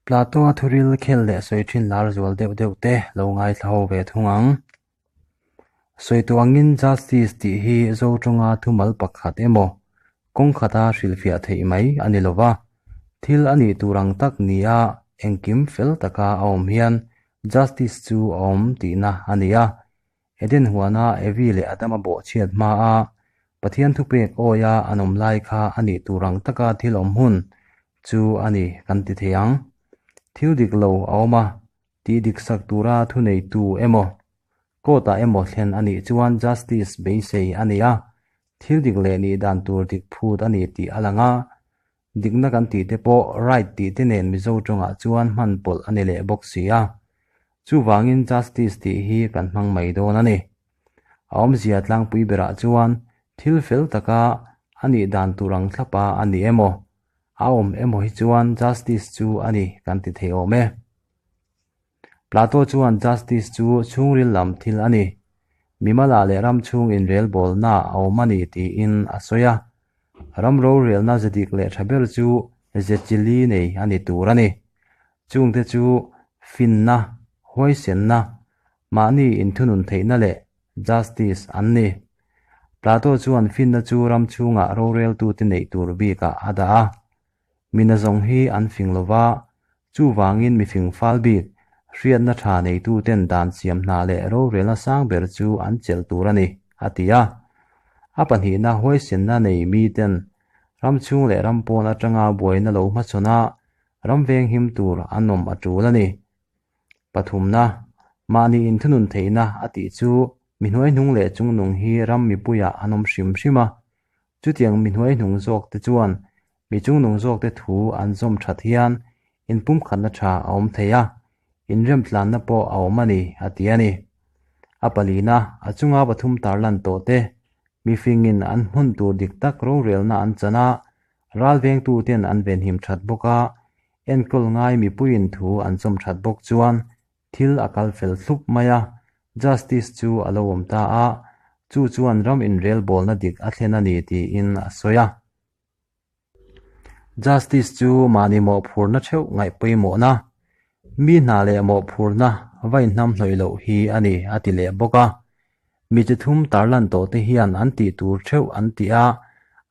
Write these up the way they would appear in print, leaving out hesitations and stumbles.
Plato-a thuril khel leh sawi thin lar zual deuh deuh te lo ngaithla ho ve thung ang. Sawi tawh angin Justice tih hi Zo tawnga thumal pakhat emaw kawng khata hrilhfiah theih mai a ni lova, thil a nih tur ang tak nia engkim fel taka a awm hian Justice chu a awm tihna a ni a. Eden huana Evi leh Adama bawhchhiat hmaa Pathian thupek awia an awm lai kha a nih tur ang taka thil awm hun chu a ni kan ti thei ang. Thil dik lo a awm a, tih dik sak tura thuneitu emaw, court-ah emaw thlen a nih chuan justice beisei a ni a, thil dik leh nih dan tur dik phut a ni tih a lang a. Dikna kan tih te pawh right tih te nen Mizo tawngah chuan hman pawlh a ni leh bawk si a. Chuvangin justice tih hi kan hmang mai dawn a ni. A awmzia tlangpui berah chuan thil fel taka a nih dan tur ang thlapa a ni emaw, a awm emaw hi chuan justice chu a ni kan ti thei awm e. Plato chuan justice chu chhungril lam thil a ni, mimala leh ram chhung inrelbawlna a awm a ni tiin a sawi a. Ram rorelna ze dik leh tha ber chu ze chili nei a ni tur a ni. Chungte chu finna, huaisenna, mahni inthunun theihna leh justice an ni. Plato chuan finna chu ram chhungah roreltute neih tur bikah a dah a. Mina zawng hi an fing lo va, chuvangin mifing fal bik, hriatna tha neituten dan siam hna leh rorelna sang ber chu an chelh tur a ni, a ti a. A pahnihna huaisenna nei miten ram chhung leh ram pawn atanga buaina lo hmachhawn a, ram venghim tur an awm a tul a ni. Pathumna, mahni inthunun theihna a tih chu mi hnuaihnung leh chungnung hi ram mipuiah an awm hrim hrim a, Chutiang mi hnuaihnung zawkte chuan mi chungnung zawkte thu an zawm that hian inpumkhatna tha a awm thei a, inremtlanna pawh a awm a ni, a ti a ni. A palina, a chunga pathum tarlan tawhte, mifingin an hmun tur dik tak rorelna an chan a, ralvengtuten an venhim that bawk a, enkawl ngai mipuiin thu an zawm that bawk chuan Thil a kal fel thlup mai a, Justice chu a lo awm ta a, chu chuan ram inrelbawlna dik a thlen a ni tiin a sawi a. Justice chu mahni mawhphurna theuh ngaih pawimawhna, mi hna leh mawhphurna va inhnam hnawih loh hi a ni a ti leh bawk a. Mi chi thum tarlan tawh te hian an tih tur theuh an ti a,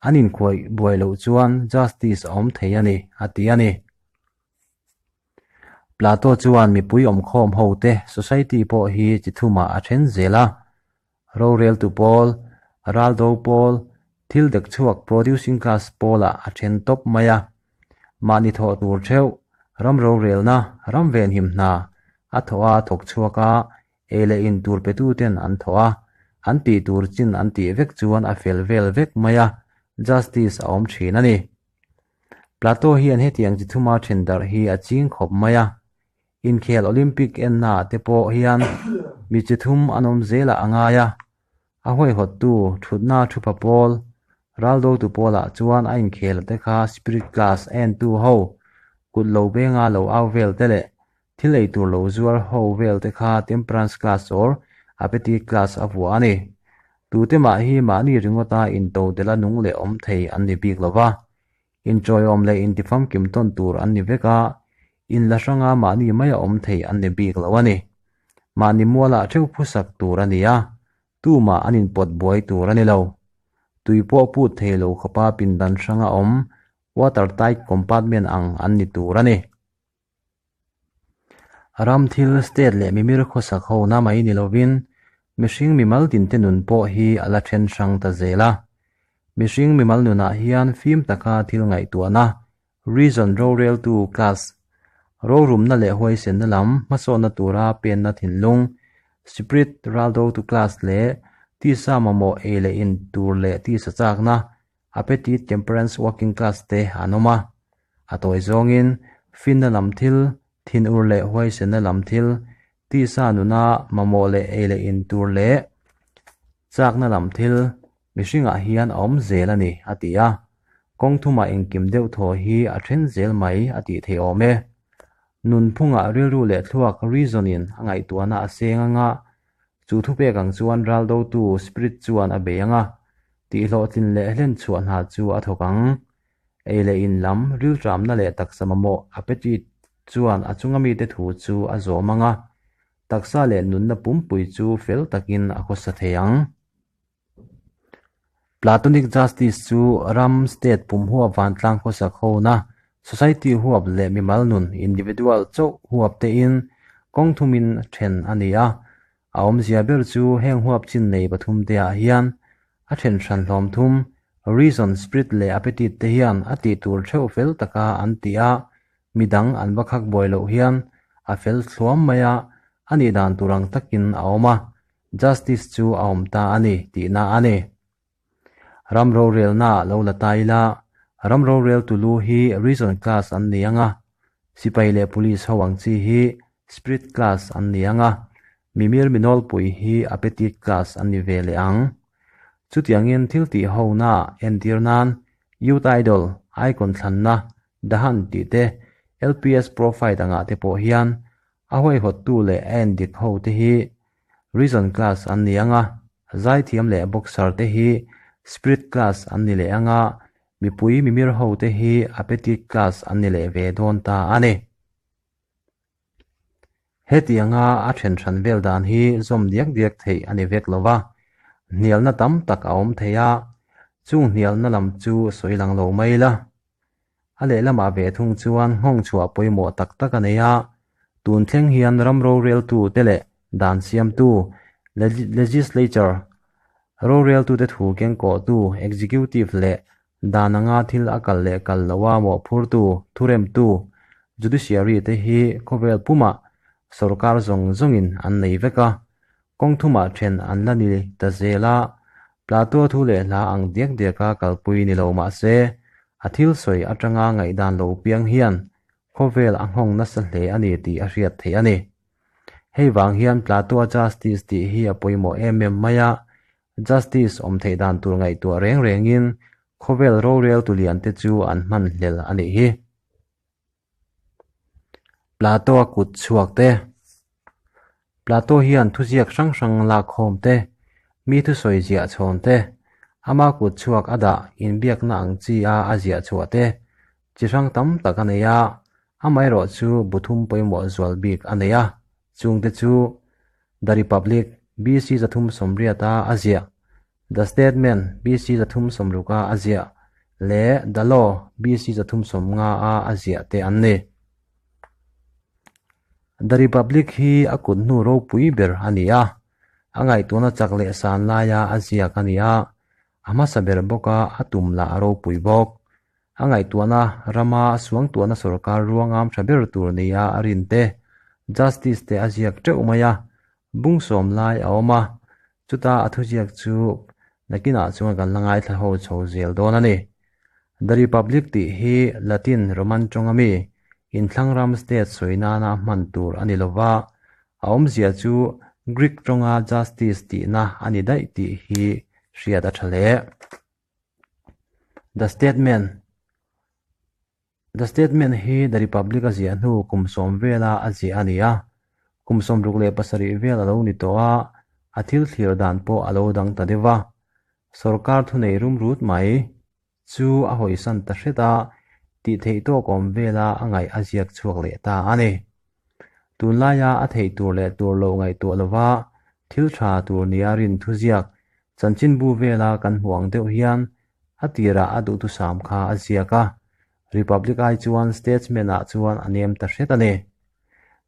an inkhuaih buai loh chuan Justice a awm thei a ni a ti a ni. Plato chuan mipui awmkhawm hote society pawh hi chi thumah a then zel a, roreltu pawl, raldo pawl, thil dek chhuak producing class pawlah a then tawp mai a. Mahni thawh tur theuh, ram rorelna, ram venhim hna a thawh a thawk chhuak a, ei leh in tur petuten an thawh a, an tih tur chin an tih vek chuan a fel vel vek mai a, justice a awm thin a ni. Plato hian hetiang chi thuma then darh hi a ching khawp mai a, inkhel Olympic ennaah te pawh hian mi chi thum an awm zelah a ngai a, a huaihawttu thutna thupa pawl, raldotu pawlah chuan a inkhel te kha spirit class a entu ho, kut lo benga lo au vel te leh thil ei tur lo zuar ho vel te kha temperance class or appetite class a vuah a ni. Tute mah hi mahni ringawta into dela nung leh awm thei an ni bik lo va, inchawiawm leh intifamkim tawn tur an ni vek a, inla hranga mahni maia awm thei an ni bik lo a ni. Mahni mualah theuh phusak tur a ni a, tumah an inpawt buai tur a ni lo. Tui pawh put thei lo khawpa pindan hranga awm water tight compartment ang an ni tur a ni. Ram thil, state leh mimir khawsak ho na mai ni lovin mihring mimal tinte nun pawh hi a la then hrang ta zel a. Mihring mimal nunah hian fim taka thil ngaihtuahna, reason roreltu class, rorumna leh huaisenna lam hmasawnna tura penna thinlung, spirit raldotu class leh tisa mamawh ei leh in tur leh tisa chakna, Appetite Temperance Working Class te an awm a, a tawi zawngin finna lam thil, thinur leh huaisenna lam thil, tisa nuna mamawh leh ei leh in tur leh chakna lam thil mihringah hian a awm zel a ni, a ti a. Kawng thumah engkim deuh thaw hi a then zel mai a tih theih awm e. Nunphungah rilru leh thluak reason in a ngaihtuahna a seng anga Chu thupek ang chuan raldotu spirit chuan a bei ang a, tihhlawhtlin leh hlenchhuah hna chu a thawk ang. Ei leh in lam, rilṭamna leh taksa mamawh, appetite. chuan a chunga mite thu chu a zawm ang a, taksa leh nunna pumpui chu fel takin a khawsa thei ang. Platonic Justice chu ram, state, pum huap vantlang khawsak hona, society huap leh mimal nun, individual, chauh huap tein kawng thumin then a ni a. A awmzia ber chu heng huap chin nei pathum teah hian a then hran hlawm thum, reason, spirit leh appetite te hian a tih tur theuh fel taka an ti a, midang an va khak buai loh hian a fel thluam mai a, a nih dan tur ang takin a awm a. Justice chu a awm ta a ni tihna a ni. Ram rorelna lo la ta ila, ram rorel tulu hi Reason class an ni ang a, sipai leh police ho ang chi hi Spirit class an ni ang a, mimir minawlpui hi Appetite class an ni ve leh ang. Chutiangin thil tih hona entir nan Youth Idol, Icon thlanna, The Hunt tih te, LPS Profile angah te pawh hian A huaihawttu leh a endik ho te hi Reason class an ni ang a, zaithiam leh boxer te hi Spirit class an ni leh ang a, mipui mimir ho te hi Appetite class an ni leh ve dawn ta a ni. Hetianga a then hran vel dan hi zawm diak diak theih a ni vek lo va, hnialna tam tak a awm thei a, chung hnialna lam chu sawi lang lo mai la. A lehlamah ve thung chuan nghawng chhuah pawimawh tak tak a nei a, tun thleng hian ram roreltu te leh dan siamtu, legislature, roreltute thu kengkawhtu, executive, leh dan anga thil a kal leh kal loha mawhphurtu, thuremtu, judiciary, te hi khawvel pumah sorkar zawng zawngin an nei vek a, Kawng thumah then an la ni ta zel a, Plato thu leh hla ang diak diaka kalpui ni lo mah se, a thil sawi atanga ngaihdan lo piang hian khawvel a nghawng nasa hle a ni tih a hriat theih a ni. Hei vang hian Plato-a justice tih hi a pawimawh em em mai a, justice awm theih dan tur ngaihtuah reng rengin khawvel rorel tuliante chu an hman hlel a nih hi. Plato-a kut chhuak te, Plato hian thuziak hrang hrang lakkhawm te, mi thusawi ziah chhawn te, ama kut chhuak a dah inbiakna ang chi a a ziah chhuah te chi hrang tam tak a nei a, amaherawh chu bu thum pawimawh zual bik a nei a, chungte chu The Republic, BC 380 a a ziah. The Statesman, BC 360 a a ziah, leh The Law, BC 350 a a ziah te an ni. The Republic hi a kut hnu ropui ber a ni a, a ngaihtuahna chak leh san laia a ziak a ni a, a hmasa ber bawka a tum lah a ropui bawk. A ngaihtuahna rama suangtuahna sorkar ruangam tha ber tur nia a rin te, Justice te a ziak teuh mai a, bung sawm lai a awm a, chuta a thuziak chu nakinah chuan kan la ngaithla ho chho zel dawn a ni. The Republic tih hi Latin Roman tawng ami inthlang ram state sawi nana hman tur a ni lova, a awmzia chu Greek tawnga justice tihna a ni daih tih hi hriat a tha hle. The Statesman The Statesman hi The Republic a ziah hnu kum sawm vela a ziah a ni a, kum 67 vel a lo ni tawh a, a thil thlir dan pawh a lo dang ta deuh a. Sorkar thunei rumrut mai chu a hawisan ta hret a, tih theih tawk awm vela a ngaih a ziak chhuak leh ta a ni. Tunlaia a theih tur leh tur lo ngaihtuah lova thil tha tur nia rin thuziak Chanchinbu vela kan hmuh ang deuh hian a tirah a duhthusam kha a ziak a, Republic ai chuan Statesman-ah chuan a nem ta hret a ni.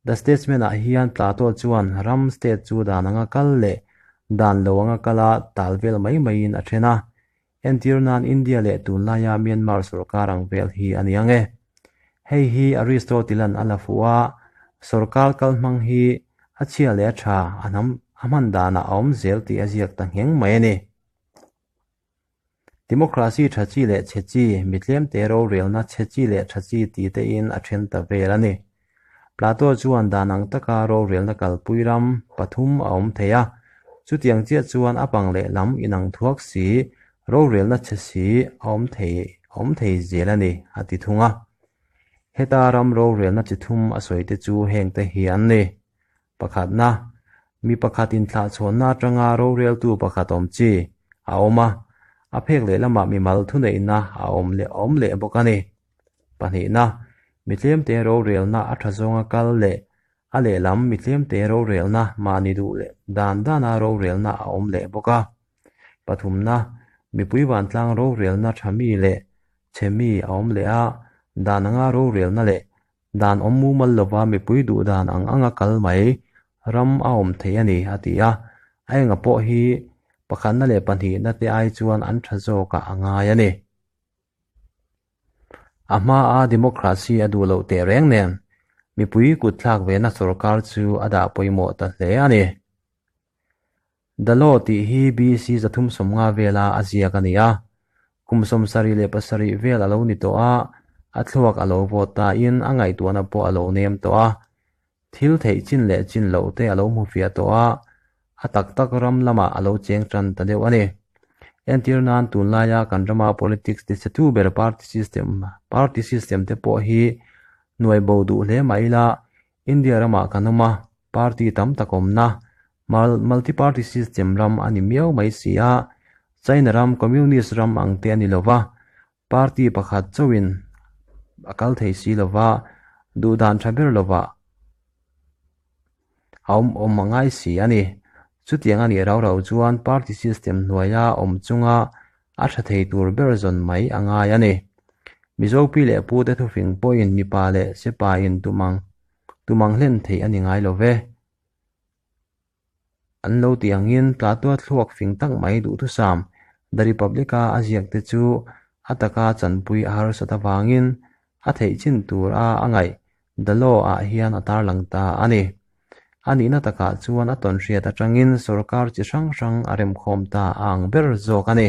The Statesman-ah hian Plato chuan ram state chu dan anga kal leh dan lo anga kala tal vel mai maiin a then a, entir nan India leh tunlaia Myanmar sorkar ang vel hi a ni ang e. Hei hi Aristotle-a'n a la fuh a, sorkar kalhmang hi a chhia leh a tha a hnam a hman danah a awm zel tih a ziak ta ngheng mai a ni. Democracy tha chi leh chhe chi, mi tlemte rorelna chhe chi leh tha chi ti tein a then ta vel a ni. Plato chuan dan ang taka rorelna kalpui ram pathum a awm thei a, chutiang chiah chuan a pang leh lam inang thuak si, rorelna chhe si a awm thei a awm thei zel a ni, a ti thung a. Heta ram rorelna chi thum a sawite chu hengte hi an ni. Pakhatna, mi pakhat inthlahchhawnna atanga roreltu pakhat awm chi a awm a, a phek lehlamah mimal thuneihna a awm leh a awm leh bawk a ni. Pahnihna, Mi tlemte rorelna a tha zawnga kal leh a lehlam mi tlemte rorelna mahni duh leh dan dana rorelna a awm leh bawk a. Pathumna, mipui vantlang rorelna tha mi leh chhe mi a awm leh a, dan anga rorelna leh dan awm mumal lova mipui duh dan ang anga kal mai ram a awm thei a ni, a ti a. A enga pawh hi pakhatna leh pahnihna te ai chuan an tha zawkah a ngai a ni. A hmaa democracy a duh loh teh reng nen, mipui kut thlak vena sorkar chu a dah pawimawh ta hle a ni. The Law tih hi BC 350 vela a ziak a ni a, kum 77 vel a lo ni tawh a, a thluak a lo vawt tain a ngaihtuahna pawh a lo nem tawh a. Thil theih chin leh chin loh te a lo hmu fiah tawh a, a tak tak ram lamah a lo cheng tan ta deuh a ni. Entir nan tunlaia kan rama politics tichhetu ber party system party system te pawh hi hnuai bo duh hle mah ila India ramah kan awm a, party tam tak awmna multi party system ram a ni miau mai si a, China ram communist ram ang te a ni lova, Party pakhat chauhin a kal thei si lova, duhdan tha ber lovah a awm awm a ngai si a ni. Chutiang a nih rau rau chuan party system hnuaia awm chunga a tha thei tur ber zawn mai a ngai a ni. Mizo pi leh pu te thufing pawhin mipa leh sepa in tumang tumang hlen theih a ni ngai lo ve. An lo tih angin Plato-a thluak fing tak mai duhthusam The Republic-a a ziak te chu a taka chanpui a harsat avangin a theih chin tur a a ngaih The Law-ah hian a tarlang ta a ni. A nihna takah chuan a tawnhriat atangin sorkar chi hrang hrang a remkhawm ta a ang ber zawk a ni.